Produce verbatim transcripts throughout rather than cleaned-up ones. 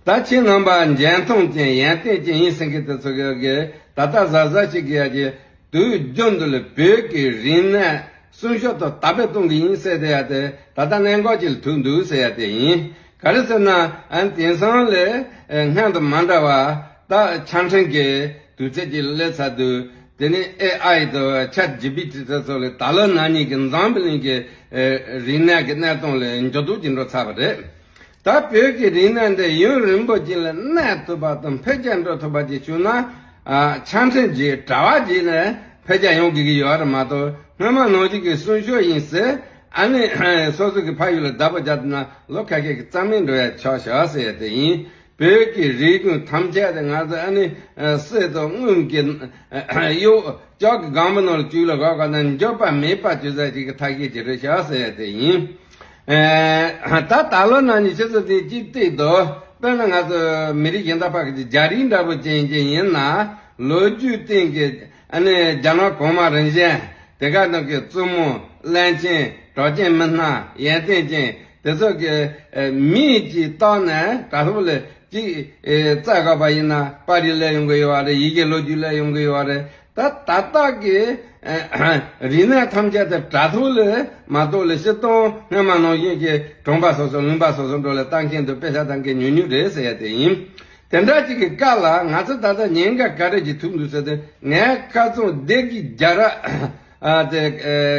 ད་ཁྱེད་རྣམ་པ་འཇོན་ཐང་ཅན་ཡོན་ཏན་ཅན་ཡིན་ཟེར་མཁན་དེ་ཚོ་གི་ད་ལྟ་གཟབ་གཟབ་ཞིག་གི་ཡ་གི་དུས་རྒྱུན་དུ་ལ་བོད་ཀྱི་རིག་གནས་སྲུང་སྐྱོབ་དང་དར་སྤེལ་གཏོང་གི་ཡིན་ཟེར་དེ་ཡ་དེ་ད་ལྟ་གནད་འགག་ཅིག་ལ་ཐུག་འདུག་ཟེར་ཡ་དེ་ཡིན། ག་རེ་ཟེར་ན་ཨ་ནི་དེང་སང་ལས་སྔོན་དང་མ་འདྲ་བ་ད་ཆ་འཕྲིན་གྱི་དུས་ཚོད་ཅིག་སླེབས་ཚར་དུས་དེ་ནི་ཨེ་ཨའི་དང་ཆེ་ཊི་ཇི་པི་ཊི་དེ་ཚོ་ལས་ད་ལོ་ན་ནིང་གི་འཛམ་བུ་གླིང་གི་རིག་གནས་ཀྱི་གནས་སྟངས་ལས་འགྱུར་ལྡོག་ཅིག་འགྲོ་ཚར་བ་རེད། ད་བོད་ཀྱི་རིག་གནས་འདི་ཡུན་རིང་པོ་ཅིག་ལ་གནས་ཐུབ་པ་དང་འཕེལ་རྒྱས་འགྲོ་ཐུབ་པ་ཅིག་བྱུང་ན། ཨ། ཆ་འཕྲིན་གྱི་དྲ་བ་བརྒྱུད་ནས་འཕེལ་རྒྱས་ཡོང་དགོས་ཀྱི་ཡོད་རེད་མ་གཏོགས་སྔོན་མ་ནང་བཞིན་གྱི་སྲུང་སྐྱོབ་ཡིན་ཟེར། ཨ་ནི་སོ་སོ་གི་ཕ་ཡུལ་ལ་བདག་པོ་རྒྱག་ཐུབ་ན་ལོ་ཁ་ཤས་ཀྱི་རྩ་མེད་འགྲོ་ཡ་ཆགས་བཞག་ཟེར་ཡ་དེ་ཡིན། བོད་ཀྱི་རིག་གཞུང་ཐམས་ཅད་དེ་ང་ཚོ་ཨ་ནི་གསེར་དང་དངུལ་གྱི་གཡོ་ལྕགས་ཀྱི་སྒམ་པོ་ནང་ལ་བཅུག་ལ་ག་ག་ན་འཇོག་པ་མེད་པ་བྱེད་ས་ཅིག་གི་ཐབས་ཤེས་ཅིག་རེད་ཤག་ཟེར་ཡ་དེ་ཡིན། ཨེ། ད་ད་ལོ་ན་ནིང་ཆུ་ཚོད་དེ་གཅིག་ཏིག་ཏུ་དཔེར་ན་ང་ཚོ་མི་རིགས་གཞན་དག་ཕ་གི་རྒྱ་རིགས་འདྲ་པོ་ཅན་ཅན་ཡིན་ན་ལོ་རྒྱུས་སྟེང་གི་ཨ་ནི་རྒྱ་ནག་གོང་མ་རིམ་བྱོན་དེ་ག་ནང་གི་བཙུན་མོ་བློན་ཆེན་གྲགས་ཅན་མི་སྣ་ཡོན་ཏན་ཅན་དེ་ཚོ་གི་མིང་ཅིག་བཏགས་ནས་དྲ་ཐོག་ལ་ཅིག་བཙལ་དགོས་པ་ཡིན་ན་པར་རིས་སླེབས་ཡོང་གི་ཡོད་རེད། ཡི་གེ་ལོ་རྒྱུས་སླེབས་ཡོང་གི་ཡོད་རེད། ད་ད་ལྟ་གི་རིག་གནས་ཐམས་ཅད་དེ་དྲ་ཐོག་ལ་མ་གཏོགས་ལ་སྤྱིར་བཏང་སྔོན་མ་ནང་བཞིན་གྱི་གྲོང་པ་སོ་སོ་ལུང་པ་སོ་སོ་འགྲོ་ལ་ལྟ་མཁན་དུ་དཔེ་ཆ་ལྟ་མཁན་ཉུང་ཉུང་རེད་ཟེར་ཡ་དེ་ཡིན། དེ་འདྲ་ཅིག་གི་སྐབས་ལ་ང་ཚོ་ད་ལྟ་ཉེན་ཁ་ག་རེ་ཅིག་ཐུག་འདུག་ཟེར་དུས་ངས་ཁ་རྩང་སྡེ་དགེ་རྒྱལ་རབས་ཨ་དེ་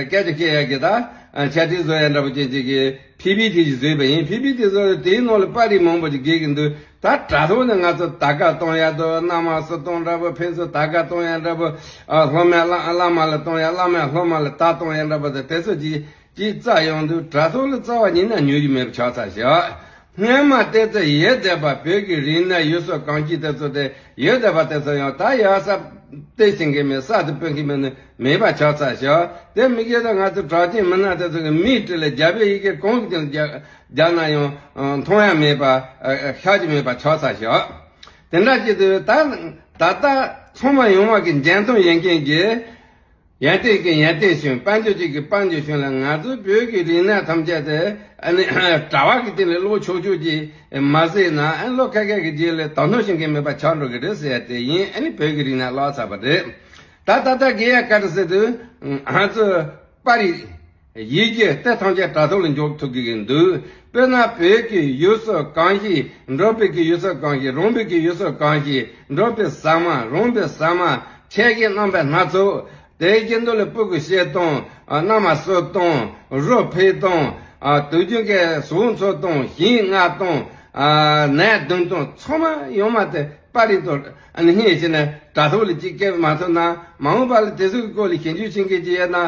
སྐད་ཆ་བཤད་ཡ་གི་ད་འཆད་ཁྲིད་བཟོ་ཡ་འདྲ་པོ་ཅན་ཅིག་གི་ཕི་པི་ཊི་ཞིག་བཟོས་པ་ཡིན། ཕི་པི་ཊི་བཟོས་དེའི་ནང་ལ་པར་རིས་མང་པོ་ཅིག་རྒྱག་གི་འདུག་ད་དྲ་ཐོག་ནས་ང་ཚོ་དར་ཁ་གཏོང་ཡ་དང་གནམ་མ་སུ་གཏོང་འདྲ་པོ་ཕན་ཚུན་དར་ཁ་གཏོང་ཡ་འདྲ་པོ། ཨ། སློབ་མས་བླ་བླ་མ་ལ་གཏོང་ཡ་བླ་མས་སློབ་མ་ལ་དར་གཏོང་ཡ་འདྲ་པོ་དེ་དེ་ཚོ་ཅིག་ཅིག་བཙལ་ཡོང་དུས་དྲ་ཐོག་ལ་རྩ་བ་ཉིད་ནས་ཉོ་རྒྱུ་མེད་པ་ཆགས་ཚར་ཤག་སྔོན་མ་བལྟས་ཚེ་ཡོད་བསྡད་པ་བོད་ཀྱི་རིག་གནས་ཡུལ་སྲོལ་གོམས་གཤིས་དེ་ཚོ་དེ་ཡོད་བསྡད་པ་དེ་ཚོ་ཡང་ད་ཡར་ས་སྟེར་ཤེས་མཁན་མེད། ས་དེ་སྤོ་མཁན་མེད་ནི་མེད་པ་ཆགས་ཚར་ཤག་དེ་མི་སྒེར་དང་ང་ཚོ་གྲགས་ཅན་མི་སྣ་དེ་ཚོ་གི་མིང་བྲིས་ལ་རྒྱ་བོད་ཡི་གེ་གང་གི་རྒྱག་རྒྱག་ན་ཡང་མཐོང་ཡ་མེད་པ་ཤ་གི་མེད་པ་ཆགས་ཚར་ཤག་དེ་འདྲ་བྱེད་དུས་ད་ད་ལྟ་ཚང་མ་ཡོང་བ་གི་འཇོན་ཐང་ཡོད་མཁན་གྱི་ཡོན་ཏན་གྱི་ཡོན་ཏན་ཤོང་། དཔལ་འབྱོར་ཅན་གྱི་དཔལ་འབྱོར་ཤོང་ལ་ང་ཚོའི་བོད་ཀྱི་རིག་གནས་ཐམས་ཅད་དེ་ཨ་ནི་དྲ་བ་གི་སྟེང་ལ་ཀློག་ཆོག་ཆོག་ཅིག་མ་ཟེར་ན་ཨ་ནི་ལོ་ཁ་ཁ་གི་རྗེས་ལ་དོ་སྣང་བྱེད་མཁན་མེད་པ་ཆགས་འགྲོ་གི་རེད་ཟེར་ཡ་དེ་ཡིན། ཨ་ནི་བོད་ཀྱི་རིག་གནས་བརླག་ཚར་བ་རེད། ད་ད་ལྟ་དགེ་ཡ་བཀའ་དྲིན་ཟེར་དུས་ང་ཚོ་པར་རིས་ཡི་གེ་དེ་ཐམས་ཅད་དྲ་ཐོག་ལ་འཇོག་ཐུབ་ཀྱི་འདུག་དཔེར་ན་བོད་ཀྱི་ཡུལ་སྲོལ་གོམས་གཤིས། འབྲོག་པའི་གི་ཡུལ་སྲོལ་གོམས་གཤིས། རོང་པའི་གི་ཡུལ་སྲོལ་གོམས་གཤིས། འབྲོག་པའི་ཟ་མ། རོང་པའི་ཟ་མ། ཆས་གོས་རྣམ་པ་སྣ་ཚོགས། དེའི་རྗེས་མདོ་ལ་སྤུ་གུ་བཤད་སྟངས། ཨ། མནའ་མ་གསོ་སྟངས། རོ་འཕེན་སྟངས། ཨ། དུས་རྒྱུན་གྱི་ཟོག་འཚོ་སྟངས། ཞིང་མངགས་སྟངས། ཨ། ནས་འདོན་སྟངས་ཚང་མ་ཡོང་མ་དེ་པར་རིས་དང་ཨ་ནི་སྙན་ཞུ་ནས་དྲ་ཐོག་ལ་ཅིག་སྐད་མ་ཐོན་ན། མ་འོངས་པ་ལ་དེ་ཚོ་གི་སྐོར་ལ་ཞིབ་འཇུག་བྱེད་མཁན་ཅིག་ཡོད་ན།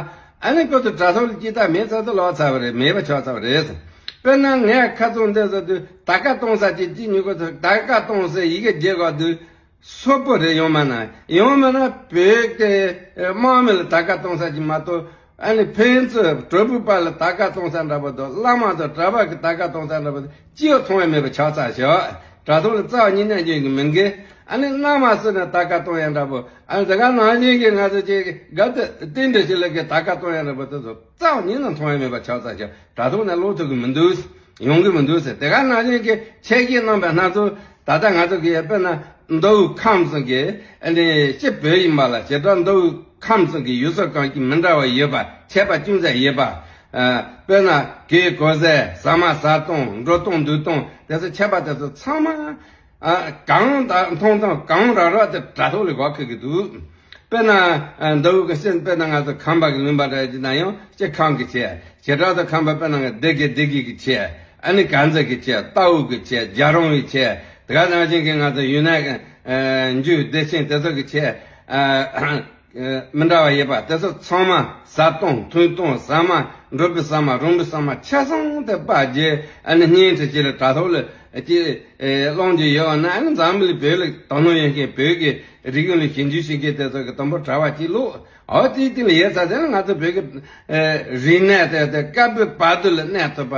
ཨ་ནི་ཁོ་ཚོ་དྲ་ཐོག་ལ་ཅིག་ལྟ་མེད་ཚར་དུ་ལོག་ཚར་བ་རེད། མེད་པ་ཆགས་ཚར་བ་རེད། དཔེར་ན་ངས་ཁ་རྩང་འདི་ཟེར་དུས་དར་ཁ་གཏོང་ས་ཅིག་ཅིག་ཉོ་དགོས་ཚོད། དར་ཁ་གཏོང་སའི་ཡི་གེ་རྒྱག་དགོས་དུས་སོག་པོ་རེད། ཡོང་མ་ན་ཡོང་མ་ན་བོད་ཀྱི་དམག་མི་ལ་དར་ཁ་གཏོང་ས་ཅིག་མ་གཏོགས། ཨ་ནི་ཕན་ཚུན་གྲོགས་པོའི་བར་ལ་དར་ཁ་གཏོང་ས་འདྲ་པོ་དང་བླ་མ་དང་གྲྭ་པ་གི་དར་ཁ་གཏོང་ས་འདྲ་པོ་དང་ཅི་ཡང་མཐོང་ཡ་མེད་པ་ཆགས་ཚར་ཤག་དྲ་ཐོག་ལ་རྩ་བ་ཉིད་ནས་འཇོན་གྱི་མི་འདུག་ཨ་ནི་མནའ་མ་གསོས་ནས་དར་ཁ་གཏོང་ཡ་འདྲ་པོ། ཨ་ནི་དེ་ག་ནང་བཞིན་གྱི་ང་ཚོ་ཅིག་དགའ་བདེ་རྟེན་འབྲེལ་ཞིག་ལ་གི་དར་ཁ་གཏོང་ཡ་འདྲ་པོ་དེ་ཚོ་རྩ་བ་ཉིད་ནས་མཐོང་ཡ་མེད་པ་ཆགས་ཚར་ཤག་དྲ་ཐོག་ནས་ཀློག་ཐུབ་ཀྱི་མི་འདུག་ཡོང་གི་མི་འདུག་ཟེར། དེ་ག་ནང་བཞིན་གྱི་ཆས་གོས་རྣམ་པ་སྣ་ཚོགས། ད་ལྟ་ང་ཚོ་གི་དཔེར་ན་མདོ་དབུས་ཁམས་གསུམ་གྱི་ཨ་ནི་སྤྱི་བོད་ཡིན་པ་ལ་བྱེ་བྲག་མདོ་དབུས་ཁམས་གསུམ་གྱི་ཡུལ་སྲོལ་གོམས་གཤིས་མི་འདྲ་བ་ཡོད་པ། ཁྱད་པར་ཅུང་ཟད་ཡོད་པ། ཨ། དཔེར་ན་གོས་གོན་ཟས། ཟ་མ་ཟ་སྟངས། འགྲོ་སྟངས་འདུག་སྟངས། དེ་ཚོ་ཁྱད་པར་དེ་ཚོ་ཚང་མ། ཨ། གང་ལྟར་མཐོང་སྟངས་གང་རག་རག་དེ་དྲ་ཐོག་ལ་འགོད་ཁུལ་གྱི་འདུག་དཔེར་ན། ཨ། མདོ་དབུས་ཀྱི་སྤྱི། དཔེར་ན་ང་ཚོ་ཁམས་པ་གི་ལུང་པ་འདྲ་ཅིག་ན་ཡང་སྤྱི་ཁམས་ཀྱི་ཆས། བྱེ་བྲག་ཏུ་ཁམས་པ་དཔེར་ན་ང་སྡེ་དགེ། སྡེ་དགེ་གི་ཆས། ཨ་ནི་དཀར་མཛེས་ཀྱི་ཆས། རྟའུ་གི་ཆས། རྒྱལ་རོང་བའི་ཆས། དེ་ག་ནང་བཞིན་གྱི་ང་ཚོ་ཡུན་ནན། ཨ། འཇུ་བདེ་ཆེན་དེ་ཚོ་གི་ཆས། ཨ། མི་འདྲ་བ་ཡོད་པ་དེ་ཚོ་ཚང་མ། ཟ་སྟངས། འཐུང་སྟངས། ཟ་མ། འབྲོག་པའི་ཟ་མ། རོང་པའི་ཟ་མ་ཆ་ཚང་དེ་པར་རྒྱག་ཨ་ནི་བརྙན་འཕྲིན་ཅིག་ལ་དྲ་ཐོག་ལ་ཅིག་སློང་རྒྱུ་ཡོད་ན། ཨ་ནི་འཛམ་བུ་གླིང་བོད་ལ་དོ་སྣང་ཡོད་མཁན། བོད་ཀྱི་རིག་གཞུང་ལ་ཞིབ་འཇུག་བྱེད་མཁན་དེ་ཚོ་གི་དང་པོ་དྲ་བ་གཅིག་ཀློག་འོ་དེའི་སྟེང་ལ་ཡོད་ཚར་དེ་ན་ང་ཚོ་བོད་ཀྱི་རིག་གནས་དེ་དེ་སྐབས་བར་དུ་ལ་གནས་ཐུབ་པ།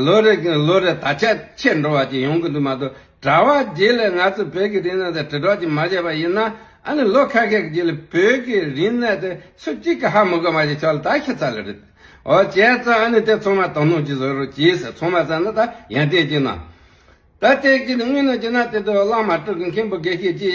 ལོ་རེ་ལོ་རེ་དར་ཁྱབ་ཆེ་འགྲོ་བ་ཅིག་ཡོང་གི་འདུག་མ་གཏོགས། དྲ་བ་བརྒྱུད་ལས་ང་ཚོ་བོད་ཀྱི་རིག་གནས་དང་དྲིལ་བསྒྲགས་ཅིག་མ་བྱས་པ་ཡིན་ན། ཨ་ནི་ལོ་ཁ་ཤས་ཀྱི་རྗེས་ལ་བོད་ཀྱི་རིག་གནས་དེ་སུ་གཅིག་གིས་ཧ་མི་གོ་བ་ཞིག་ཆགས་ལ་ད་ཤི་ཚར་ལེ་རེད། འོ་བྱས་ཙང་ཨ་ནི་དེ་ཚང་མ་དོ་སྣང་ཅིག་བཟོ་རོགས་གྱིས་ཟེར། ཚང་མ་ཟེར་ན་ད་ཡོན་ཏན་ཅན་ན། ད་ལྟའི་གི་དངོས་གནས་བྱས་ན་དེ་དུ་བླ་མ་སྤྲུལ་གི་མཁན་པོ་དགེ་བཤེས་ཀྱི་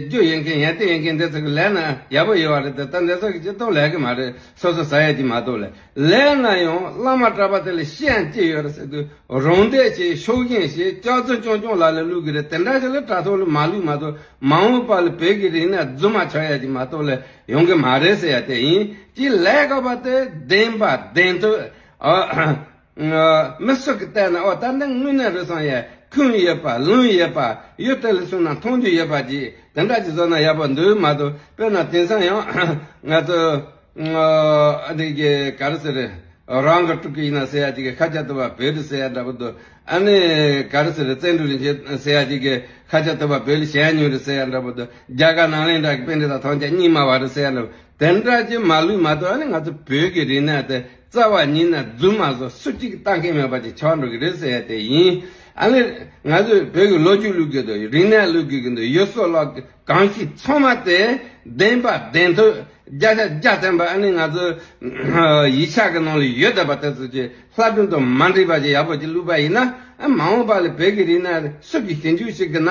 རྒྱུ་ཡིན་མཁན་ཡོན་ཏན་ཡིན་མཁན་འདི་ཚོ་གི་ལས་ན་ཡག་པོ་ཡོད་པ་རེད་དེ། ད་འདི་ཚོ་གི་སྤྱིར་བཏང་ལས་ཀྱི་མ་རེད། སོ་སོ་ཟ་ཡ་གི་མ་གཏོགས་ལས་ལས་ན་ཡང་བླ་མ་གྲྭ་པ་དེ་ལ་ཤེས་ཡ་ཅི་ཡོད་རེད་ཟེར་དུས། རོགས་འདེགས་བྱེད། ཕྱོགས་ཞེན་བྱེད། སྐྱག་རྫུན་རྐྱང་རྐྱང་ལ་ལ་བླུག་གི་རེད། དེ་འདྲ་ཞིག་ལ་དྲ་ཐོག་ལ་མ་བླུག་མ་གཏོགས་མ་འོངས་པ་ལ་བོད་ཀྱི་རིག་གནས་རྫུན་མ་ཆགས་ཡ་གི་མ་གཏོགས་ལས་ཡོང་གི་མ་རེད་ཟེར་ཡ་དེ་ཡིན། ཅི་ལས་ཀ་བ་དེ་བདེན་པ་བདེན་ཐུབ། ཨ། མི་སུ་གི་ལྟས་ན་ཨོ་ད་འདི་དངོས་གནས་རེད་བསམ་ཡ་ཁུངས་ཡོད་པ་ལུང་ཡོད་པ་ཡུལ་དེ་ལ་སོང་ན་མཐོང་རྒྱུ་ཡོད་པ་ཅིག་དེ་འདྲ་ཅིག་བཟོ་ན་ཡག་པོ་འདུག་མ་གཏོགས་དཔེར་ན་དེང་སང་ཡང་ང་ཚོ་ཨ་འདི་གི་ག་རེ་ཟེར་རེད། རང་གི་སྤྲུལ་སྐུ་ཡིན་ན་ཟེར་ཡ་ཅིག་གི་ཁ་ཆ་ཐུབ་པ་བོད་རེད་ཟེར་ཡ་འདྲ་པོ་འདུག་ཨ་ནི་ག་རེ་ཟེར་རེད། བརྩོན་འགྲུས་རིན་ཆེན་ཟེར་ཡ་ཅིག་གི་ཁ་ཆ་ཐུབ་པ་བོད་ལ་ཞལ་ཉུལ་རེད་ཟེར་ཡ་འདྲ་པོ་འདུག་རྒྱ་གར་ནང་ལེན་འདྲ་གི་དཔེ་འདི་དང་ཐང་ཅན་རྙིང་མ་བ་རེད་ཟེར་ཡ་འདྲ་པོ། དེ་འདྲ་ཅིག་མ་ལུས་མ་གཏོགས་ཨ་ནི་ང་ཚོ་བོད་ཀྱི་རིག་གནས་དེ་རྩ་བ་ཉིད་ནས་རྫུན་མ་བཟོ་སུ་གཅིག་ལྟ་མཁན་མེད་པ་ཅིག་ཆགས་འགྲོ་གི་རེད་ཟེར་ཡ་དེ་ཡིན། ཨ་ནི་ང་ཚོས་བོད་ཀྱི་ལོ་རྒྱུས་བླུག་གི་འདུག་རིག་གནས་བླུག་གི་འདུག་ཡུལ་སྲོལ་བླུག་གི་གང་ཞིག་ཚང་མ་དེ་བདེན་པ་བདེན་ཐུབ་བརྒྱ་ཆ་བརྒྱ་ཐམ་པ་ཨ་ནི་ང་ཚོ་ཡིག་ཆ་གི་ནང་ལ་ཡོད་བསྡད་པ་དེ་ཚོ་ཅིག་ལྷག་དོན་དང་མ་འགྲིག་པ་ཅིག་ཡག་པོ་ཅིག་བླུགས་པ་ཡིན་ན། ཨ་མ་འོངས་པ་ལ་བོད་ཀྱི་རིག་གནས་སུ་གིས་ཞིབ་འཇུག་བྱེད་གི་ན།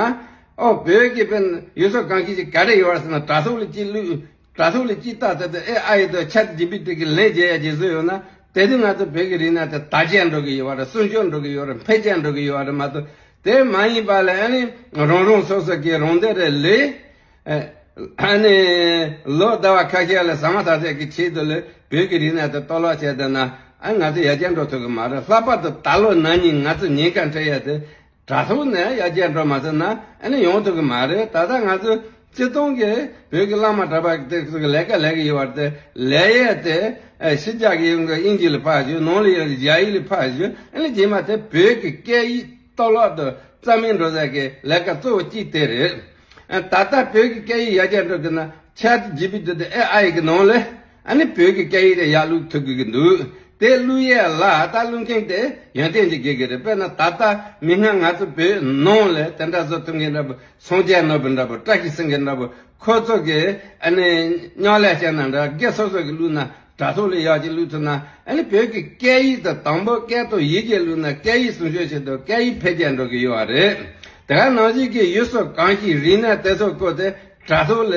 ཨོ་བོད་ཀྱི་དཔེར་ན་ཡུལ་སྲོལ་གང་ཞིག་ཅིག་ག་རེ་ཡོད་རེད་ཟེར་ན་དྲ་ཐོག་ལ་ཅིག་བླུགས། དྲ་ཐོག་ལ་ཅིག་ལྟ་ཚེ་དེ་ཨེ་ཨ་ཡི་དང་ཆེ་ཊི་ཇི་པི་ཊི་གི་ལན་རྒྱག་ཡ་ཅིག་བཟོས་ཡོད་ན། དེ་དུས་ང་ཚོ་བོད་ཀྱི་རིག་གནས་དེ་དར་རྒྱས་འགྲོ་གི་ཡོད་པ་རེད། སྲུང་སྐྱོབ་འགྲོ་གི་ཡོད་རེད། འཕེལ་རྒྱས་འགྲོ་གི་ཡོད་པ་རེད་མ་གཏོགས། དེ་མ་ཡིན་པ་ལ་ཨ་ནི་རང་རང་སོ་སོ་གི་རང་སྡེ་རེ་ལས་ཨ་ནི་ལོ་ཟླ་བ་ཁ་ཤས་ལ་ཟ་མ་ཟ་ཟས་ཀྱི་ཆེད་དུ་ལ་བོད་ཀྱི་རིག་གནས་དེ་གཏོར་བརླག་བྱས་བསྡད་ན་ཨ་ང་ཚོ་ཡར་རྒྱས་འགྲོ་ཐུབ་ཀྱི་མ་རེད། ལྷག་པར་དུ་ད་ལོ་ན་ནིང་ང་ཚོ་ཉེན་ཁ་འཕྲད་ཡ་དེ། དྲ་ཐོག་ནས་ཡར་རྒྱས་འགྲོ་མ་ཐུབ་ན་ཨ་ནི་ཡོང་ཐུབ་ཀྱི་མ་རེད། ད་ལྟ་ང་ཚོ་སྤྱིར་བཏང་གི་བོད་ཀྱི་བླ་མ་གྲྭ་པ་དེ་ཚོ་གི་ལས་ཀ་ལས་ཀྱི་ཡོད་པ་དེ་ལས་ཡས་དེ་ཨ་ཕྱི་རྒྱལ་གྱི་ཡོང་གི་དབྱིན་ཇི་ལ་ཕར་ཞུ། ནང་ལ་ཡོད་རྒྱ་ཡིག་ལ་ཕར་ཞུ། ཨ་ནི་རྗེས་མ་དེ་བོད་ཀྱི་སྐད་ཡིག་གཏོར་བརླག་ཏུ་རྩ་མེད་འགྲོ་ས་གི་ལས་ཀ་གཙོ་བོ་གཅིག་དེ་རེད། ཨ་ད་ལྟ་བོད་ཀྱི་སྐད་ཡིག་ཡར་རྒྱས་འགྲོ་གི་ན་ཆེ་ཊི་ཇི་པི་ཊི་དེ་ཨེ་ཨའི་གི་ནང་ལ་ཨ་ནི་བོད་ཀྱི་སྐད་ཡིག་དེ་ཡར་བླུག་ཐུབ་གི་འདུག་དེ་བླུག་ཡས་ལ་ད་བླུག་མཁན་དེ་ཡོན་ཏན་ཅིག་དགོས་ཀྱི་རེད། དཔེར་ན་ད་ལྟ་མིག་སྔར་ང་ཚོ་བོད་ནང་ལ་དེ་འདྲ་བཟོ་ཐུབ་མཁན་འདྲ་པོ་སངས་རྒྱས་ནོར་བུ་འདྲ་པོ་བཀྲ་ཤིས་སེང་གེ་འདྲ་པོ་ཁོ་ཚོ་གི་ཨ་ནི་སྙིང་ལས་བཤད་ན་འདྲ་སྐད་སོ་སོ་གི་བླུག་ན། དྲ་ཐོག་ལ་ཡར་ཅིག་བླུག་ཐུབ་ན་ཨ་ནི་བོད་ཀྱི་སྐད་ཡིག་དང་དང་པོ་སྐད་དང་ཡི་གེ་བླུག་ན་སྐད་ཡིག་སྲུང་སྐྱོབ་བྱེད་དང་སྐད་ཡིག་འཕེལ་རྒྱས་འགྲོ་གི་ཡོད་པ་རེད། དེ་ག་ནང་བཞིན་གྱི་ཡུལ་སྲོལ་གང་ཞིག་རིག་གནས་དེ་ཚོ་སྐོར་དེ་དྲ་ཐོག་ལ་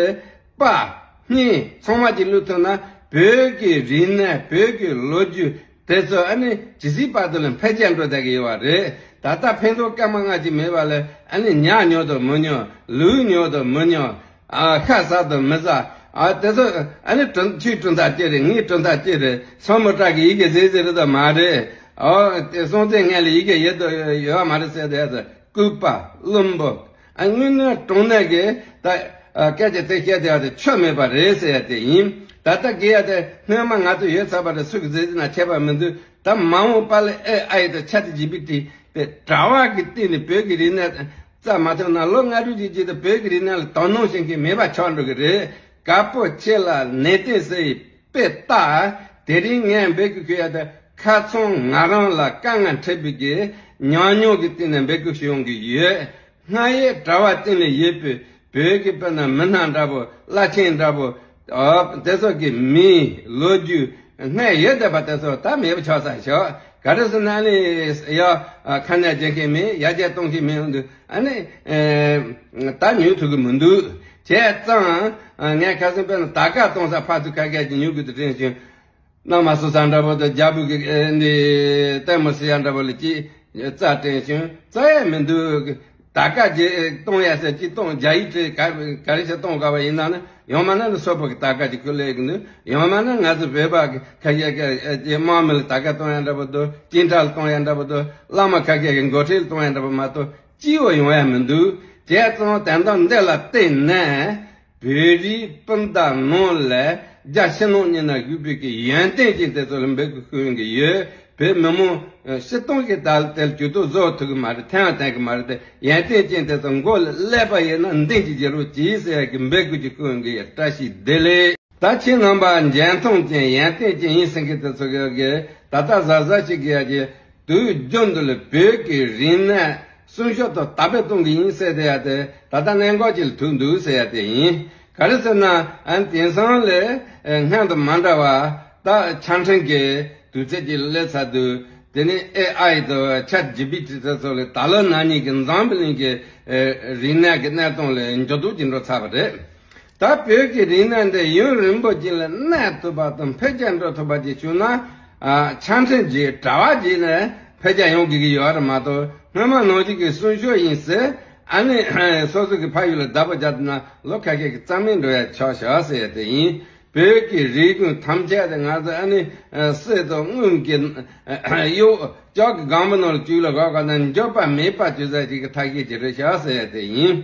པར་སྙན་ཚང་མ་ཅིག་བླུག་ཐུབ་ན་བོད་ཀྱི་རིག་གནས་བོད་ཀྱི་ལོ་རྒྱུས་དེ་ཚོ་ཨ་ནི་ཇི་སྲིད་བར་དུ་ལ་འཕེལ་རྒྱས་འགྲོ་བསྡད་ཀྱི་ཡོད་པ་རེད། ད་ལྟ་ཕན་ཐོགས་སྐར་མ་ལྔ་ཅིག་མེད་པ་ལ་ཨ་ནི་ཉལ་ཉོག་དང་མི་ཉོག་ལུས་ཉོག་དང་མི་ཉོག་ཨ་ཁ་ཟ་དང་མི་ཟ། ཨ་དེ་ཚོ་ཨ་ནི་གྲུབ་ཁྱོད་གྲུབ་མཐའ་ཅི་རེད། ངའི་གྲུབ་མཐའ་ཅི་རེད། སོ་མོ་ཊ་གི་ཡི་གེ་ཟེར་ཟེར་རེད་དམ་མ་རེད། ཨོ་དེ་སྲོང་བཙན་སྔོན་ལ་ཡི་གེ་ཡོད་དང་ཡོད་མ་རེད་ཟེར་དེ་ཚོ་ལྐུགས་པ་བླུན་པོ། ཨ་དངོས་གནས་དྲང་གནས་ཀྱི་ད་ཨ་སྐད་ཆ་དེ་བཤད་དེ་ཡ་དེ་ཆོ་མེད་པ་རེད་ཟེར་ཡ་དེ་ཡིན། ད་ལྟ་དགེ་ཡ་དེ་སྔོན་མ་ང་ཚོ་ཡོད་ཚར་བ་རེད། སུ་གི་ཟེར་ཟེར་ན་ཁྱད་པར་མི་འདུག་ད་མ་འོངས་པ་ལ་ཨེ་ཨའི་དང་ཆེ་ཊི་ཇི་པི་ཊི་དེ་དྲ་བ་གི་སྟེང་ནས་བོད་ཀྱི་རིག་གནས། རྩ་མ་ཐོན་ན་ལོ་ལྔ་དྲུག་ཅིག་རྗེས་དུ་བོད་ཀྱི་རིག་གནས་ལ་དོ་སྣང་བྱེད་མཁན་མེད་པ་ཆགས་འགྲོ་གི་རེད། དཀར་པོ་ཆེ་ལ་ནན་ཏན་ཟེར་ཡི་དཔེ་ལྟ། དེ་རིང་ངས་འབོད་སྐུལ་ཞུ་ཡ་དེ་ཁ་ཚང་ང་རང་ལ་དཀའ་ངལ་འཕྲད་པའི་གི་ཉམས་མྱོང་གི་སྟེང་ནས་འབོད་སྐུལ་ཞུ་ཡོང་གི་ཡོད། སྔར་ཡོད་དྲ་བ་སྟེང་ལ་ཡོད་པའི་བོད་ཀྱི་དཔེར་ན་མི་སྣ་འདྲ་པོ་བླ་ཆེན་འདྲ་པོ། ཨོ། དེ་ཚོ་གི་མིང་ལོ་རྒྱུས་སྔར་ཡོད་བསྡད་པ་དེ་ཚོ་ད་མེད་པ་ཆགས་ཚར་ཤག་ག་རེ་ཟེར་ན་ཨ་ནི་ཡ་ཁ་ནས་རྒྱག་མཁན་མེད། ཡར་རྒྱས་གཏོང་མཁན་མེད་འདུག་ཨ་ནི་ད་ཉོ་ཐུབ་ཀྱི་མི་འདུག་བྱས་ཙང་ངས་ཁ་སང་དཔེར་ན་དར་དཀར་གཏོང་ས་ཕར་ཚུར་ཁ་སྐད་ཀྱི་ཉོ་དགོས་དུ་དྲན་བྱུང་། གནམ་མ་སོ་ས་འདྲ་པོ་དང་རྒྱ་བོད་ཀྱི་ཨེ་འདི་ལྟད་མོ་ཟེར་ཡ་འདྲ་པོ་ལ་ཅིག་རྩ་དྲན་བྱུང་། རྩ་ཡ་མི་འདུག་དར་དཀར་ཅིག་གཏོང་ཡ་ཟེར་ཅིག་གཏོང་རྒྱ་ཡིག་བྲིས་ག་ག་རེ་ཞིག་གཏོང་དགོས་པ་ཡིན་ན་ནི་ཡང་མིན་ན་ནི་སོག་པོ་གི་དར་དཀར་ཅིག་ཁུར་སླེབས་ཀྱི་འདུག་ཡང་མིན་ན་ང་ཚོ་བོད་པ་གི་ཁ་ཤས་ཀྱི་ཨེ་ཅིག་དམངས་མི་ལ་དར་དཀར་གཏོང་ཡ་འདྲ་པོ་འདུག་སྤྱི་ཁྲལ་གཏོང་ཡ་འདྲ་པོ་འདུག་བླ་མ་ཁ་ཤས་ཀྱི་འགོ་ཁྲིད་ལ་གཏོང་ཡ་འདྲ་པོ་མ་གཏོགས་སྤྱི་བོ་ཡོང་ཡ་མི་འདུག་བྱས་ཙང་དོན་དག་འདི་ལ་བརྟེན་ནས། བོད་རིགས་སྤུན་ཟླ་ནང་ལ་རྒྱ་ཕྱི་ནང་གཉིས་ན་བཞུགས་པའི་གི་ཡོན་ཏན་ཅན་དེ་ཚོ་ལ་འབོད་སྐུལ་ཞུ་གི་ཡོད། བོད་མི་མང་སྤྱིར་བཏང་གི་ད་དེ་ལ་ཇུས་གཏོགས་བཟོ་ཐུབ་ཀྱི་མ་རེད། ཐོན་ཡང་ཐོན་གྱི་མ་རེད་དེ། ཡོན་ཏན་ཅན་དེ་ཚོ་མགོ་ལ་ཀླད་པ་ཡོད་ན་མདུན་གྱི་རྒྱལ་པོ་གྱིས་ཟེར་ཡ་གི་འབོད་སྐུལ་ཅིག་ཞུ་གི་ཡོད། བཀྲ་ཤིས་བདེ་ལེགས། ད་ཁྱེད་རྣམ་པ་འཇོན་ཐང་ཅན་ཡོན་ཏན་ཅན་ཡིན་ཟེར་མཁན་དེ་ཚོ་གི་ད་ལྟ་གཟབ་གཟབ་བྱེད་དགོས་ཡ་གི་དུས་རྒྱུན་དུ་ལ་བོད་ཀྱི་རིག་གནས་སྲུང་སྐྱོབ་དང་དར་སྤེལ་གཏོང་གི་ཡིན་ཟེར་དེ་ཡ་དེ་ད་ལྟ་གནད་འགག་ཅིག་ལ་ཐུག་འདུག་ཟེར་ཡ་དེ་ཡིན། ག་རེ་ཟེར་ན་ཨ་ནི་དེང་སང་ལས་སྔོན་དང་མ་འདྲ་བ་ད་ཆ་འཕྲིན་གྱི་དུས་ཚོད་ཅིག་སླེབས་ཚར་དུས་ དེ་ནས་ཨེ་ཨའི་དང་ཆེ་ཊི་ཇི་པི་ཊི་དེ་ཚོ་ལ་ད་ལོ་ན་ནིང་གི་འཛམ་བུ་གླིང་གི་ཨེ་རིག་གནས་ཀྱི་གནས་སྟངས་ལ་འགྱུར་ལྡོག་ཅིག་འགྲོ་ཚར་བ་རེད། ད་བོད་ཀྱི་རིག་གནས་འདི་ཡུན་རིང་པོ་ཅིག་ལ་གནས་ཐུབ་པ་དང་འཕེལ་རྒྱས་འགྲོ་ཐུབ་པ་ཅིག་བྱུང་ན། ཨ་ཆ་འཕྲིན་གྱི་དྲ་བ་བརྒྱུད་ནས་འཕེལ་རྒྱས་ཡོང་དགོས་ཀྱི་ཡོད་རེད་མ་གཏོགས། སྔོན་མ་ནང་བཞིན་གྱི་གསོན་ཤོག་ཡིན་ཟེར། ཨ་ནི་སོ་སོ་གི་ཕ་ཡུལ་ལ་བདག་པོ་རྒྱབ་ན་ལོ་ཁ་ཤས་ཀྱི་རྩ་མེད་འགྲོ་ཡ་ཆགས་ཤག་ཟེར་ཡ་དེ་ཡིན། བོད་ཀྱི་རིག་གཞུང་ཐམས་ཅད་དེ་ང་ཚོ་ཨ་ནི་ཨ་གསེར་དང་དངུལ་གྱི་ཨ་གཡོག་ལྕགས་ཀྱི་སྒམ་པོ་ནང་ལ་བཅུག་ལ་གོ་ག་ན་འཇོག་པ་མེད་པ་བཅོས་ས་ཞིག་གི་ཐག་གཅོད་ཅིག་རེད་ཤག་ཟེར་ཡ་དེ་ཡིན།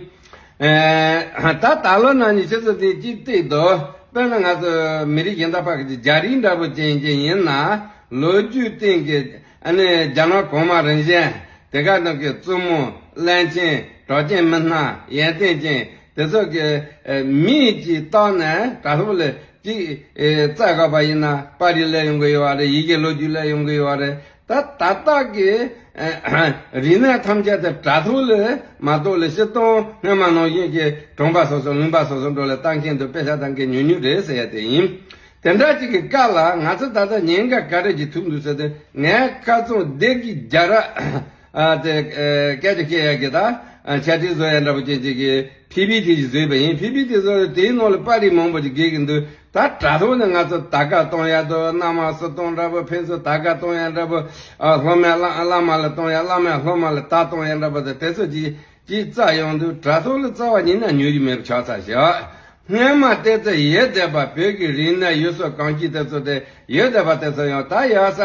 ཨ་ད་ད་ལོ་ན་ནིང་ཆུ་ཚོད་དེ་གཅིག་ཏིག་ཏུ་དཔེར་ན་ང་ཚོ་མི་རིགས་གཞན་དག་ཕ་གི་རྒྱ་རིགས་འདྲ་པོ་ཅན་ཅན་ཡིན་ན། ལོ་རྒྱུས་སྟེང་གི་ཨ་ནི་རྒྱ་ནག་གོང་མ་རིམ་བྱོན་དེ་ག་ནང་གི་བཙུན་མོ་བློན་ཆེན་གྲགས་ཅན་མི་སྣ་ཡོན་ཏན་ཅན་དེ་ཚོ་གི་ཨ་མིང་ཅིག་བཏགས་ནས་དྲ་ཐོག་ལ་ཅིག་ཨེ་བཙལ་དགོས་པ་ཡིན་ན་པར་རིས་སླེབས་ཡོང་གི་ཡོད་རེད། ཡི་གེ་ལོ་རྒྱུས་སླེབས་ཡོང་གི་ཡོད་རེད། ད་ད་ལྟ་གི་ཨ་རིག་གནས་ཐམས་ཅད་དེ་དྲ་ཐོག་ལ་མ་གཏོགས་ལ་སྤྱིར་བཏང་སྔོན་མ་ནང་བཞིན་གྱི་གྲོང་པ་སོ་སོ་ལུང་པ་སོ་སོ་འགྲོ་ལ་ལྟ་མཁན་དུ་དཔེ་ཆ་ལྟ་མཁན་ཉུང་ཉུང་རེད་ཟེར་ཡ་དེ་ཡིན། དེ་འདྲ་ཅིག་གི་སྐབས་ལ་ང་ཚོ་ད་ལྟ་ཉེན་ཁ་ག་རེ་ཅིག་ཐུག་འདུག་ཟེར་དུས། ངས་ཁ་རྩང་སྡེ་དགེ་རྒྱལ་རབས་ཨ་དེ་ཨ་སྐད་ཆ་བཤད་ཡ་གི་ད་ཨ་འཆད་ཁྲིད་བཟོ་ཡ་འདྲ་པོ་ཅན་ཅིག་གི་ཕི་པི་ཊི་ཅིག་བཟོས་པ་ཡིན། ཕི་པི་ཊི་བཟོས་དེའི་ནང་ལ་པར་རིས་མང་པོ་ཅིག་རྒྱག་གི་འདུག་ད་དྲ་ཐོག་ནས་ང་ཚོ་དར་ཁ་གཏོང་ཡ་དང་། གནམ་མ་སུ་གཏོང་འདྲ་པོ། ཕན་ཚུན་དར་ཁ་གཏོང་ཡ་འདྲ་པོ། ཨ་སློབ་མས་བླ་བླ་མ་ལ་གཏོང་ཡ། བླ་མས་སློབ་མ་ལ་དར་གཏོང་ཡ་འདྲ་པོ་དེ་དེ་ཚོ་ཅིག་ཅིག་བཙལ་ཡོང་དུས་དྲ་ཐོག་ལ་རྩ་བ་ཉིད་ནས་ཉོ་རྒྱུ་མེད་པ་ཆགས་ཚར་ཤག་སྔོན་མ་བལྟས་ཚེ་ཡོན་ཏན་པ་བོད་ཀྱི་རིག་གནས་ཡུལ་སྲོལ་གོམས་གཤིས་དེ་ཚོ་དེ་ཡོན་ཏན་པ་དེ་ཚོ་ཡང་ད་ཡར་ས་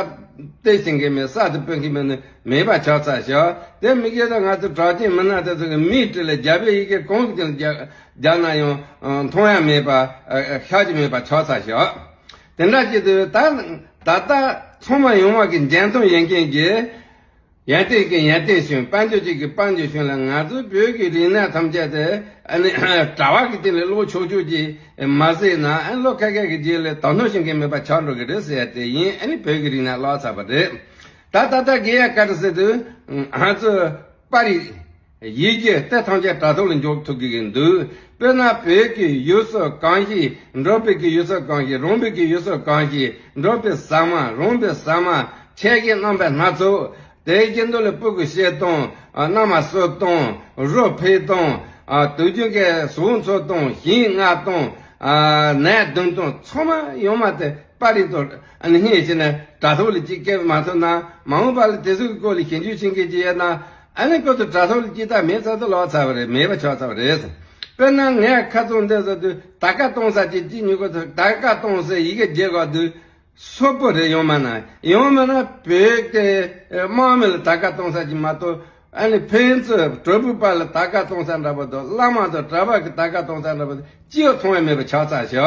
སྟེར་ཤེས་མཁན་མེད། ས་དེ་སྤོ་མཁན་མེད་ནི་མེད་པ་ཆགས་ཚར་ཤག་དེ་མི་སྐད་ད་ང་ཚོ་གྲགས་ཅན་མི་སྣ་དེ་ཚོ་གི་མིང་བྲིས་ལ་རྒྱ་བོད་ཡི་གེ་གང་གི་རྒྱག་རྒྱག་ན་ཡང་མཐོང་ཡ་མེད་པ། ཨ་ཤེས་ཀྱི་མེད་པ་ཆགས་ཚར་ཤག་དེ་འདྲ་བྱེད་དུས་ད་ད་ལྟ་ཚང་མ་ཡོང་བ་གི་འཇོན་ཐང་ཡོད་མཁན་གྱི་ཡོན་ཏན་གྱི་ཡོན་ཏན་ཞིང་། དཔལ་འབྱོར་ཅན་གྱི་དཔལ་འབྱོར་ཞིང་ལ། ང་ཚོའི་བོད་ཀྱི་རིག་གནས་ཐམས་ཅད་དེ་ཨ་ནི་དྲ་བ་གི་སྟེང་ལ་ཀློག་ཆོག་ཆོག་ཅིག་མ་ཟད་ན། ཨ་ནི་ལོ་ཁ་ཤས་ཀྱི་རྗེས་ལ་དོ་སྣང་བྱེད་མཁན་མེད་པ་ཆགས་འགྲོ་གི་རེད་ཟེར་ཡ་དེ་ཡིན། ཨ་ནི་བོད་ཀྱི་རིག་གནས་བརླག་ཚར་བ་རེད། ད་ད་ལྟ་དགོས་ཡ་ག་རེ་ཟེར་དུས། ང་ཚོ་པར་རིས་ཡི་གེ་དེ་ཐམས་ཅད་དྲ་ཐོག་ལ་འཇོག་ཐུབ་དགོས་ཀྱི་འདུག་དཔེར་ན་བོད་ཀྱི་ཡུལ་སྲོལ་གོམས་གཤིས། འགྲོ་བོད་ཀྱི་ཡུལ་སྲོལ་གོམས་གཤིས། རོང་བོད་ཀྱི་ཡུལ་སྲོལ་གོམས་གཤིས། འབྲོག་པའི་ཟ་མ། རོང་པའི་ཟ་མ། ཆས་གོས་རྣམ་པ་སྣ་ཚོགས། དེའི་རྒྱུན་དུ་ལ་སྤུ་གུ་བཤད་སྟངས། ཨ་གནམ་མ་སུ་གཏོང་། རོ་ཕུད་སྟངས། ཨ་དུས་རྒྱུན་གྱི་ཟོག་འཚོ་སྟངས། ཞིང་མངགས་སྟངས། ཨ་ནས་བརྡུང་སྟངས། ཚང་མ་ཡོངས་མ་དེ་པར་རིས་ཐོག་ཨ་ནི་སྙན་བྱས་ནས་དྲ་ཐོག་ལ་ཅིག་སྐྱེལ་མ་ཐུབ་ན། མ་འོངས་པ་ལ་དེ་ཚོ་གི་སྐོར་ལ་ཞིབ་འཇུག་བྱེད་མཁན་ཅིག་ཡོད་ན། ཨ་ནི་ཁོ་ཚོ་དྲ་ཐོག་ལ་ཅིག་ལྟ་མེད་ཚར་དུ་ལོག་ཚར་བ་རེད། མེད་པ་ཆགས་ཚར་བ་རེད། དཔེར་ན་ངས་ཁ་རྩང་འདི་ཟེར་དུས་དར་ཁ་གཏོང་ས་ཅིག་ཅིག་ཉོ་དགོས་ཚེ། དར་ཁ་གཏོང་ས་ཡི་གེ་བརྗེ་དགོས་དུས། སོག་པོ་རེད། ཡོང་མ་ན་ཡོང་མ་ན་བོད་ཀྱི་དམག་མི་ལ་དར་ཁ་གཏོང་ས་ཅིག་མ་གཏོགས། ཨ་ནི་ཕན་ཚུན་གྲོགས་པོའི་བར་ལ་དར་ཁ་གཏོང་ས་འདྲ་པོ་དང་། བླ་མ་དང་གྲྭ་པ་གི་དར་ཁ་གཏོང་ས་འདྲ་པོ་དང་ཅི་ཡང་མཐོང་ཡ་མེད་པ་ཆགས་ཚར་ཤག་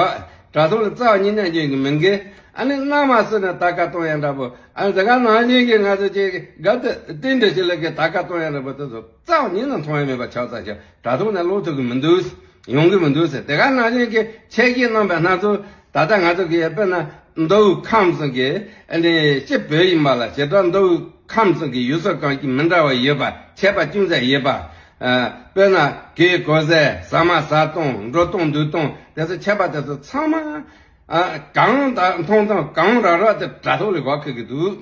དྲ་ཐོག་ལ་རྩ་བ་ཉིད་ནས་འཇོན་གི་མི་འགི། ཨ་ནི་གནམ་མ་སུ་ནས་དར་ཁ་གཏོང་ཡ་འདྲ་པོ། ཨ་ནི་དེ་ག་ནང་བཞིན་གྱི་ང་ཚོ་ཅིག་དགའ་དེ་འདྲ་ཞིག་ལ་གི་དར་ཁ་གཏོང་ཡ་འདྲ་པོ་དེ་ཚོ་རྩ་བ་ཉིད་ནས་མཐོང་ཡ་མེད་པ་ཆགས་ཚར་ཤག་དྲ་ཐོག་ནས་ཀློག་ཐུབ་གི་མི་འདུག་ཡོང་གི་མི་འདུག་ཟེར། དེ་ག་ནང་བཞིན་གྱི་ཆས་གོས་རྣམ་པ་སྣ་ཚོགས། ད་ལྟ་ང་ཚོ་གི་དཔེར་ན་མདོ་དབུས་ཁམས་གསུམ་གྱི་ཨ་ནི་སྤྱི་བོད་ཡིན་པ་ལ། བྱེ་བྲག་མདོ་དབུས་ཁམས་གསུམ་གྱི་ཡུལ་སྲོལ་གོམས་གཤིས་མི་འདྲ་བ་ཡོད་པ། ཁྱད་པར་ཅུང་ཟད་ཡོད་པ། ཨ་དཔེར་ན་གོས་གོན་ཟས། ཟ་མ་ཟ་སྟངས། འགྲོ་སྟངས་འདུག་སྟངས། དེ་ཚོ་ཁྱད་པར་དེ་ཚོ་ཚང་མ་ཨ་གང་དང་མཐོང་སྟངས་གང་རག་རག་དེ་དྲ་ཐོག་ལ་གོ་ཁེལ་གི་འདུག་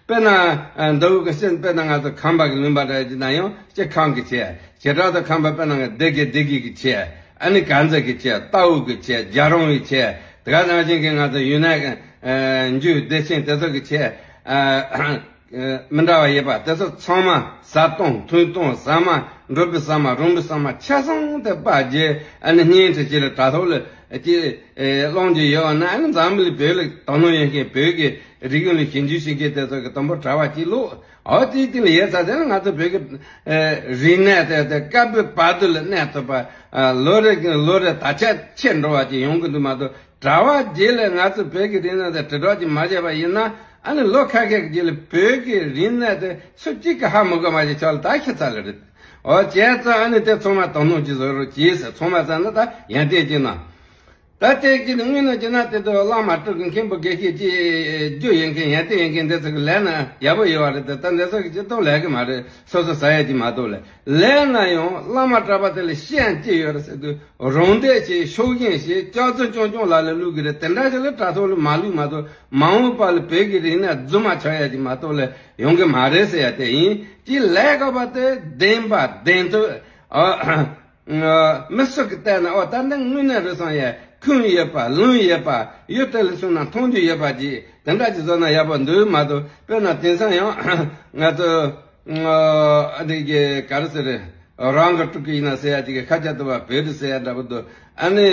དཔེར་ན་ཨ་མདོ་དབུས་ཀྱི་སྤྱི། དཔེར་ན་ང་ཚོ་ཁམས་པ་གི་ལུང་པ་འདྲ་ཅིག་ན་ཡང་སྤྱི་ཁམས་ཀྱི་ཆས། བྱེ་བྲག་ཏུ་ཁམས་པ་དཔེར་ན་ང་སྡེ་དགེ། སྡེ་དགེ་གི་ཆས། ཨ་ནི་དཀར་མཛེས་ཀྱི་ཆས། རྟའུ་གི་ཆས། རྒྱ་རོང་གི་ཆས། དེ་ག་ནང་བཞིན་གྱི་ང་ཚོ་ཡུན་ནན་ཨ་འཇུ་བདེ་ཆེན་དེ་ཚོ་གི་ཆས། ཨ་མི་འདྲ་བ་ཡོད་པ་དེ་ཚོ་ཚང་མ། ཟ་སྟངས། འཐུང་སྟངས། ཟ་མ། འབྲོག་པའི་ཟ་མ། རོང་པའི་ཟ་མ་ཆ་ཚང་དེ་པར་རྒྱག་ཨ་ནི་བརྙན་འཕྲིན་ཅིག་ལ་དྲ་ཐོག་ལ་ཅིག་ཨེ་སློང་རྒྱུ་ཡོད་ན། ཨ་ནི་འཛམ་བུ་གླིང་བོད་ལ་དོ་སྣང་ཡོད་མཁན། བོད་ཀྱི་རིག་གཞུང་ལ་ཞིབ་འཇུག་བྱེད་མཁན་དེ་ཚོ་གི་དང་པོ་དྲ་བ་གཅིག་ཀློག་འོ་དེའི་སྟེང་ལ་ཡོད་ཚར་དེ་ན་ང་ཚོ་བོད་ཀྱི་ཨེ་རིག་གནས་དེ་དེ་སྐབས་བབ་བར་དུ་ལ་གནས་ཐུབ་པ། ཨ་ལོ་རེ་གི་ལོ་རེ་དར་ཁྱབ་ཆེ་འགྲོ་བ་ཅིག་ཡོང་གི་འདུག་མ་གཏོགས། དྲ་བ་བརྒྱུད་ལས་ང་ཚོ་བོད་ཀྱི་རིག་གནས་དེ་དྲིལ་སྒྲོག་ཅིག་མ་བྱས་པ་ཡིན་ན། ཨ་ནི་ལོ་ཁ་ཤས་ཀྱི་རྗེས་ལ་བོད་ཀྱི་རིག་གནས་དེ་སུ་གཅིག་གིས་ཧ་མ་གོ་མ་ཅིག་ཆགས་ལ་ད་ཤི་ཚར་ལེ་རེད། འོ་བྱས་ཙང་ཨ་ནི་དེ་ཚང་མ་དོ་སྣང་ཅིག་བཟོ་རོགས་གྱིས་ཟེར། ཚང་མ་ཟེར་ན་ད་ཡོན་ཏན་ཅན་ན། ད་ལྟའི་གི་དངོས་གནས་བྱས་ན་དེ་དུ་བླ་མ་སྤྲུལ་གི་མཁན་པོ་དགེ་བཤེས་ཀྱི་རྒྱུ་ཡིན་མཁན་ཡོན་ཏན་ཡིན་མཁན་འདི་ཚོ་གི་ལས་ན་ཡག་པོ་ཡོད་བ་རེད་དེ། ད་འདི་ཚོ་གི་སྤྱིར་བཏང་ལས་གི་མ་རེད། སོ་སོ་ཟ་ཡ་གི་མ་གཏོགས་ལས་ལས་ན་ཡང་བླ་མ་གྲྭ་པ་དེ་ལ་བཤད་ཅི་ཡོད་རེད་ཟེར་དུས། རང་འདོད་ཀྱི་ཕྱོགས་ཞེན་ཞིག་སྐྱག་རྫུན་རྐྱང་རྐྱང་ལ་ལ་བླུག་གི་རེད། དེ་འདྲ་ཞིག་ལ་དྲ་ཐོག་ལ་མ་བླུག་མ་གཏོགས། མ་འོངས་པ་ལ་བོད་ཀྱི་རིག་གནས་རྫུན་མ་ཆགས་ཡ་གི་མ་གཏོགས་ལས་ཡོང་གི་མ་རེད་ཟེར་ཡ་དེ་ཡིན། ཅི་ལས་ཀ་བ་དེ་བདེན་པ་བདེན་ཐུབ། ཨ། མི་སུ་གི་བལྟས་ན་ཨོ་ད་འདི་དངོས་གནས་རེད་བསམ་ཡ། ཁུངས་ཡོད་པ་ལུང་ཡོད་པ་ཡུལ་དེ་ལ་སོང་ན་མཐོང་རྒྱུ་ཡོད་པ་ཅིག་དེ་འདྲ་ཅིག་བཟོ་ན་ཡག་པོ་འདུག་མ་གཏོགས། དཔེར་ན་དེང་སང་ཡང་ང་ཚོ་ཨ་འདི་གི་ག་རེ་ཟེར། རང་གི་སྤྲུལ་སྐུ་ཡིན་ན་ཟེར་ཡ་ཅིག་གི་ཁ་ཆ་དུ་བ་བོད་དུ་ཟེར་ཡ་འདྲ་པོ་འདུག་ཨ་ནི་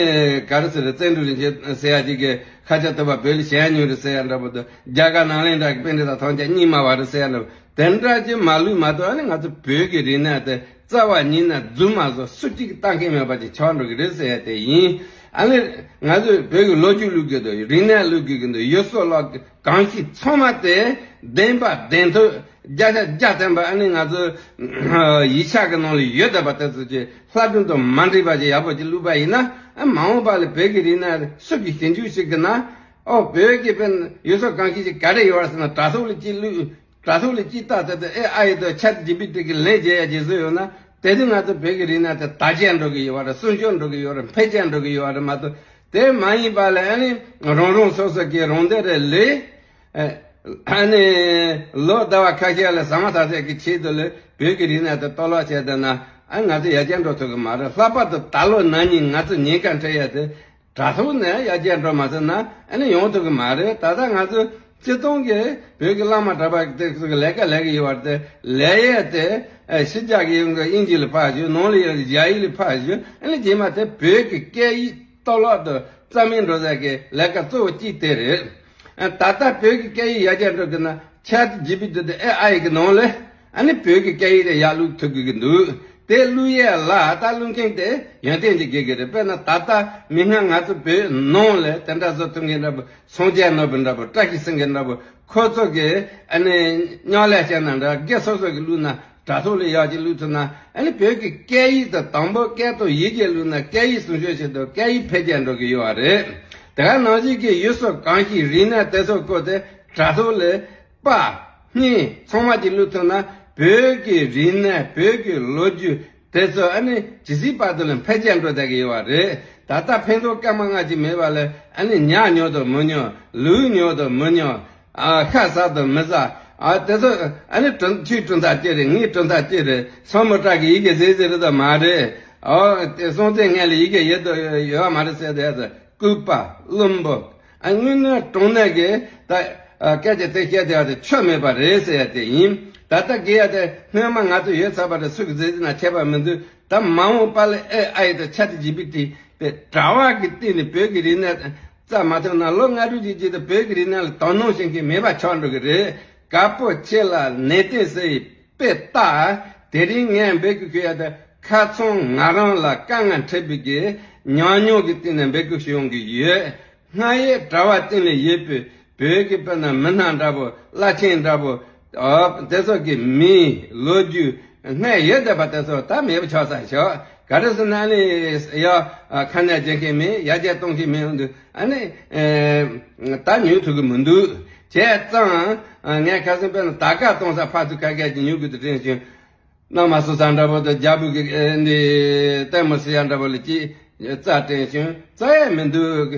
ག་རེ་ཟེར། བཙན་འབྲུག་རིན་ཆེན་ཟེར་ཡ་ཅིག་གི་ཁ་ཆ་དུ་བ་བོད་ལ་ཞལ་ཉོས་རེད་ཟེར་ཡ་འདྲ་པོ་འདུག་རྒྱ་གར་ནང་ལེན་འདྲ་གི་དཔེ་འདི་དང་ཐང་ཆ་གཉིས་མ་བ་རེད་ཟེར་ཡ་འདྲ་པོ། དེ་འདྲ་ཅིག་མ་ལུས་མ་གཏོགས། ཨ་ནི་ང་ཚོ་བོད་ཀྱི་རིག་གནས་དེ་རྩ་བ་ཉིད་ནས་རྫུན་མ་བཟོ་སུ་གཅིག་ལྟ་མཁན་མེད་པ་ཅིག་ཆགས་འགྲོ་གི་རེད་ཟེར་ཡ་དེ་ཡིན། ཨ་ནི་ང་ཚོས་བོད་ཀྱི་ལོ་རྒྱུས་བླུག་གི་འདུག་རིག་གནས་བླུག་གི་འདུག་ཡུལ་སྲོལ་ལ་གང་ཞིག་ཚང་མ་དེ་བདེན་པ་བདེན་ཐུབ་བརྒྱ་ཆ་བརྒྱ་བརྟན་པ། ཨ་ནི་ང་ཚོ་ཡིག་ཆ་གི་ནང་ལ་ཡོད་བསྡད་པ་དེ་ཚོ་ཅིག་ལྷ་སྒྲུང་དང་མ་འདྲེས་པ་ཅིག་ཡག་པོ་ཅིག་བླུགས་པ་ཡིན་ན། ཨ་མ་འོངས་པ་ལ་བོད་ཀྱི་རིག་གནས་སུ་གིས་ཞིབ་འཇུག་བྱེད་གི་ན། ཨོ་བོད་ཀྱི་དཔེར་ན་ཡུལ་སྲོལ་གང་ཞིག་ཅིག་ག་རེ་ཡོད་རེད་ཟེར་ན། དྲ་ཐོག་ལ་ཅིག་བླུགས། དྲ་ཐོག་ལ་ཅིག་ལྟ་ཚེ་དེ་ཨེ་ཨ་ཡི་དང་ཆེ་ཊི་ཇི་པི་ཊི་གི་ལན་རྒྱག་ཡ་རྗེས་སུ་ཡོད་ན། དེ་དུས་ང་ཚོ་བོད་ཀྱི་རིག་གནས་དེ་དར་རྒྱས་འགྲོ་གི་ཡོད་རེད། སྲུང་སྐྱོབ་འགྲོ་གི་ཡོད་རེད། འཕེལ་རྒྱས་འགྲོ་གི་ཡོད་རེད་མ་གཏོགས། དེ་མ་ཡིན་པ་ལ་ཨ་ནི་རང་རང་སོ་སོ་གི་རང་འདོད་རེ་ལས། ཨ་ནི་ལོ་ཟླ་བ་ཁ་ཤས་ལ་ཟ་མ་ཟ་ཟས་ཀྱི་ཆེད་དུ་ལ་བོད་ཀྱི་རིག་གནས་དེ་གཏོར་བརླག་བྱས་བསྡད་ན། ཨ་ང་ཚོ་ཡར་རྒྱས་འགྲོ་ཐུབ་ཀྱི་མ་རེད། ལྷག་པར་དུ་ད་ལོ་ན་ནིང་ང་ཚོ་ཉེན་ཁ་འཕྲད་ཡ་དེ། དྲ་ཐོག་ནས་ཡར་རྒྱས་འགྲོ་མ་ཐུབ་ན་ཨ་ནི་ཡོང་ཐུབ་ཀྱི་མ་རེད། ད་ལྟ་ང་ཚོ་སྤྱིར་བཏང་གི་བོད་ཀྱི་བླ་མ་གྲྭ་པ་དེ་ཚོ་གི་ལས་ཀ་ལས་ཀྱི་ཡོད་པ་དེ། ལས་ཡས་དེ་ཨ་ཕྱི་རྒྱལ་གྱི་ཡོང་གི་དབྱིན་ཇི་ལ་ཕར་ཞུགས། ནང་ལ་ཡོད་རྒྱ་ཡིག་ལ་ཕར་ཞུགས། ཨ་ནི་རྗེས་མ་དེ་བོད་ཀྱི་སྐད་ཡིག་གཏོར་བརླག་ཏུ་རྩ་མེད་འགྲོ་ས་གི་ལས་ཀ་གཙོ་བོ་གཅིག་དེ་རེད། ཨ་ད་ལྟ་བོད་ཀྱི་སྐད་ཡིག་ཡར་རྒྱས་འགྲོ་གི་ན་ཆེ་ཊི་ཇི་པི་ཊི་དེ་ཨེ་ཨའི་གི་ནང་ལ། ཨ་ནི་བོད་ཀྱི་སྐད་ཡིག་རེ་ཡར་བླུག་ཐུབ་དགོས་ཀྱི་འདུག་དེ་བླུག་ཡས་ལ་ད་བླུག་མཁན་དེ་ཡོན་ཏན་ཅིག་དགོས་ཀྱི་རེད། དཔེར་ན་ད་ལྟ་མིག་སྔར་ང་ཚོ་བོད་ནང་ལ་དེ་འདྲ་བཟོ་ཐུབ་མཁན་འདྲ་པོ། སངས་རྒྱས་ནོར་བུ་འདྲ་པོ། བཀྲ་ཤིས་སེང་གེ་འདྲ་པོ། ཁོ་ཚོ་གི་ཨ་ནི་སྙན་ལས་བཤད་ན་འདྲ། སྒེར་སོ་སོ་གི་བླུག་ན། དྲ་ཐོག་ལ་ཡར་ཅིག་བླུག་ཐུབ་ན། ཨ་ནི་བོད་ཀྱི་སྐད་ཡིག་དང་། དང་པོ་སྐད་དང་ཡི་གེ་བླུག་ན་སྐད་ཡིག་སྲུང་སྐྱོབ་བྱེད་དང་། སྐད་ཡིག་འཕེལ་རྒྱས་འགྲོ་གི་ཡོད་པ་རེད། དེ་ག་ནང་བཞིན་གྱི་ཡུལ་སྲོལ་གང་ཞིག་རིག་གནས་དེ་ཚོ་སྐོར་དེ་དྲ་ཐོག་ལ་པར་སྙན་ཚང་མ་ཅིག་བླུག་ཐུབ་ན། བོད་ཀྱི་རིག་གནས། བོད་ཀྱི་ལོ་རྒྱུས་དེ་ཚོ་ཨ་ནི་ཇི་སྲིད་བར་དུ་ལ་འཕེལ་རྒྱས་འགྲོ་བསྡད་ཀྱི་ཡོད་པ་རེད། ད་ལྟ་ཕན་ཐོགས་སྐར་མ་ལྔ་ཅིག་མེད་པ་ལ་ཨ་ནི་ཉ་ཉོ་དང་མི་ཉོ། ལུག་ཉོ་དང་མི་ཉོ། ཨ་ཤ་ཟ་དང་མི་ཟ། ཨ་དེ་ཚོ་ཨ་ནི་གྲུབ། ཁྱོད་གྲུབ་མཐའ་ཅི་རེད། ངའི་གྲུབ་མཐའ་ཅི་རེད། སྲས་མོ་བཀྲ་གི་ཡི་གེ་ཟེར་ཟེར་རེད་དམ་མ་རེད། ཨོ་དེ་སྲོང་བཙན་སྔོན་ལ་ཡི་གེ་ཡོད་དང་ཡོད་མ་རེད་ཟེར་དེ་ཚོ། སྐུད་པ། བླུན་པོ། ཨ་དངོས་གནས་དྲང་གནས་ཀྱི་ད་ཨ་སྐད་ཆ་དེ་བཤད་བསྡད་ཡ་དེ་ཆོ་མེད་པ་རེད་ཟེར་ཡ་དེ་ཡིན། ད་ལྟ་དགོས་ཡ་དེ་སྔོན་མ་ང་ཚོ་ཡོད་ཚར་བ་རེད། སུ་གིས་ཟེར་ཟེར་ན་ཁྱད་པར་མི་འདུག་ད་མ་འོངས་པ་ལ་ཨེ་ཨའི་དང་ཆེ་ཊི་ཇི་པི་ཊི་དེ་དྲ་བ་གི་སྟེང་ནས་བོད་ཀྱི་རིག་གནས་རྩ་མ་ཐུབ་ན། ལོ་ལྔ་དྲུག་ཅིག་རྗེས་དུ་བོད་ཀྱི་རིག་གནས་ལ་དོ་སྣང་བྱེད་མཁན་མེད་པ་ཆགས་འགྲོ་གི་རེད། དཀར་པོ་ཆེ་ལ་ནན་ཏན་ཟེར་ཡི་དཔེ་ལྟ། དེ་རིང་ངས་འབོད་སྐུལ་ཞུ་ཡ་དེ་ཁ་ཚང་ང་རང་ལ་དཀའ་ངལ་འཕྲད་པའི་གི་ཉམས་མྱོང་གི་སྟེང་ནས་འབོད་སྐུལ་ཞུ་ཡོང་གི་ཡོད། སྔར་ཡོད་དྲ་བ་སྟེང་ལ་ཡོད་པའི་བོད་ཀྱི་དཔེར་ན་མི་སྣ་འདྲ་པོ། བླ་ཆེན་འདྲ་པོ། ཨ་དེ་ཚོ་གི་མིང་། ལོ་རྒྱུས། སྔར་ཡོད་བསྡད་པ་དེ་ཚོ་ད་མེད་པ་ཆགས་ཚར་ཤག་ག་རེ་ཟེར་ན་ཨ་ནི་ཡ་ཨ་ཁ་ནས་བརྗེད་མཁན་མེད། ཡར་རྒྱས་གཏོང་མཁན་མེད་འདུག་ཨ་ནི་ཨེ་ད་ཉོ་ཐུབ་ཀྱི་མི་འདུག་བྱས་ཙང་ངས་ཁ་སང་དཔེར་ན་དར་དཀར་གཏོང་ས་ཕར་ཚུར་ཁ་སྐད་ཅིག་ཉོ་དགོས་དུ་དྲན་བྱུང་། གནམ་མ་སྲུ་ས་འདྲ་པོ་དང་རྒྱ་བོད་ཀྱི་ཨེ་འདི་ལྟད་མོ་སྲིད་ཡ་འདྲ་པོ་ལ་ཅིག་རྩ་དྲན་བྱུང་། རྩ་ཡ་མི་འདུག་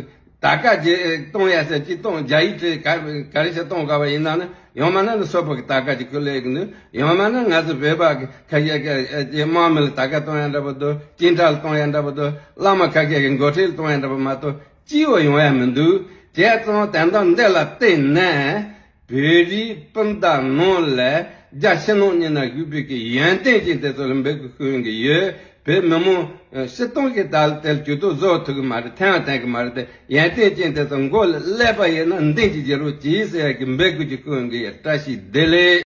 དར་དཀར་ཅིག་གཏོང་ཡ་ཟེར་ཅིག་གཏོང་། རྒྱ་ཡིག་བྲིས་ག་ག་རེ་ཞིག་གཏོང་དགོས་པ་ཡིན་ན་ནི། ཡང་མིན་ན་ནི་སོག་པོ་གི་དར་དཀར་ཅིག་ཁུར་སླེབས་ཀྱི་འདུག་ཡང་མིན་ན་ང་ཚོ་བོད་པ་གི་ཁ་ཤས་ཀྱི་ཨེ་ཅིག་དམག་མི་ལ་དར་དཀར་གཏོང་ཡ་འདྲ་པོ་འདུག་སྤྱི་ཁྲལ་གཏོང་ཡ་འདྲ་པོ་འདུག་བླ་མ་ཁ་ཤས་ཀྱི་འགོ་ཁྲིད་ལ་གཏོང་ཡ་འདྲ་པོ་མ་གཏོགས་སྤྱི་བོ་ཡོང་ཡ་མི་འདུག་བྱས་ཙང་དོན་དག་འདི་ལ་བརྟེན་ནས། བོད་རིགས་སྤུན་ཟླ་ནང་ལ་རྒྱ་ཕྱི་ནང་གཉིས་ན་བཞུགས་པའི་གི་ཡོན་ཏན་ཅན་དེ་ཚོ་ལ་འབོད་སྐུལ་ཞུ་གི་ཡོད། བོད་མི་མང་སྤྱིར་བཏང་གི་ད་དེར་ཇུས་གཏོགས་བཟོ་ཐུབ་ཀྱི་མ་རེད། ཐོན་ཐོན་གྱི་མ་རེད་དེ། ཡོན་ཏན་ཅན་དེ་ཚོ་མགོ་ལ་ཀླད་པ་ཡོད་ན་མདུན་གྱི་རྒྱལ་པོ་གྱིས་ཟེར་ཡ་གི་འབོད་སྐུལ་ཅིག་ཞུ་གི་ཡོད། བཀྲ་ཤིས་བདེ་ལེགས།